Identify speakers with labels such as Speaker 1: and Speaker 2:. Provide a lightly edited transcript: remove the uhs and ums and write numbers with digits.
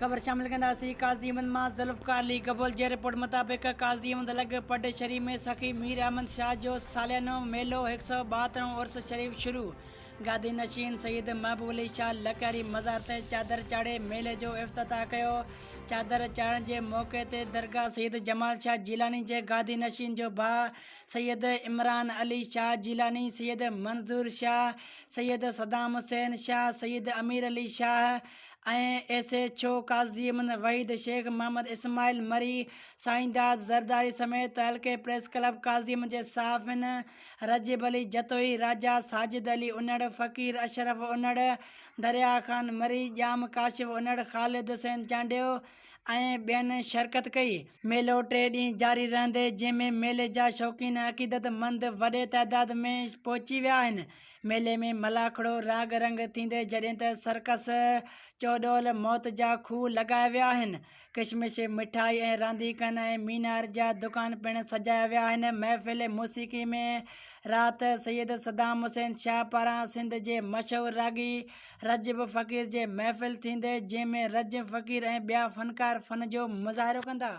Speaker 1: خبر شامل ڪنداسين قاضي احمد مان ذوالفقار علي گبول جي رپورٽ مطابق قاضي احمد لڳ پڊ شريف ۾ سخي مير احمد شاهه جو ساليانو ميلو هڪ سئو ٻاهترهون عرس شريف شروع گادي نشين سيد محبوب علي شاهه لڪياري مزار تي چادر چاڙهي ميلي جو افتتاح ڪيو چادر چاڙهڻ جي موقعي تي درگاهه سيد جمال شاهه جيلاني جي گادي نشين جو ڀاء سيد عمران علي شاهه جيلاني سيد منظور Shah Syed Saddam Hussain Shah Syed Amir Ali Shah ۽ S H O Qazi Ahmed Waheed Sheikh Muhammad Ismail Marri, Saindad Zardari سميت تعلقي پريس ڪلب قاضي احمد جي صحافين رجب علي جتوئي، راجا ساجد علي انڙ، فقير اشرف انڙ، دريا خان مري، ڄام ڪاشف انڙ، خالد حسين چانڊيو ۽ ٻين شرڪت ڪئي. ميلو ٽي ڏينهن جاري رهندي جنهن ۾ ميلي جا شوقين ۽ عقيدتمند وڏي تعداد ۾ پهچي ويا آهن. ميلي ۾ ملاکڙو راڳ رنگ ٿيندي جڏهن ته سرڪس، چوڏول، موت جا کوهه لڳايا ويا آهن. ڪشمش، مٺائي ۽ رانديڪن ۽ مينار جا دڪان پڻ سجايا ويا آهن. محفل موسيقي ۾ رات سيد صدام حسين شاهه پاران سنڌ جي مشهور راڳي رجب فقير جي محفل ٿيندي جنهن ۾ رجب فقير ۽ ٻيا فنڪار فن جو مظاهرو ڪندا.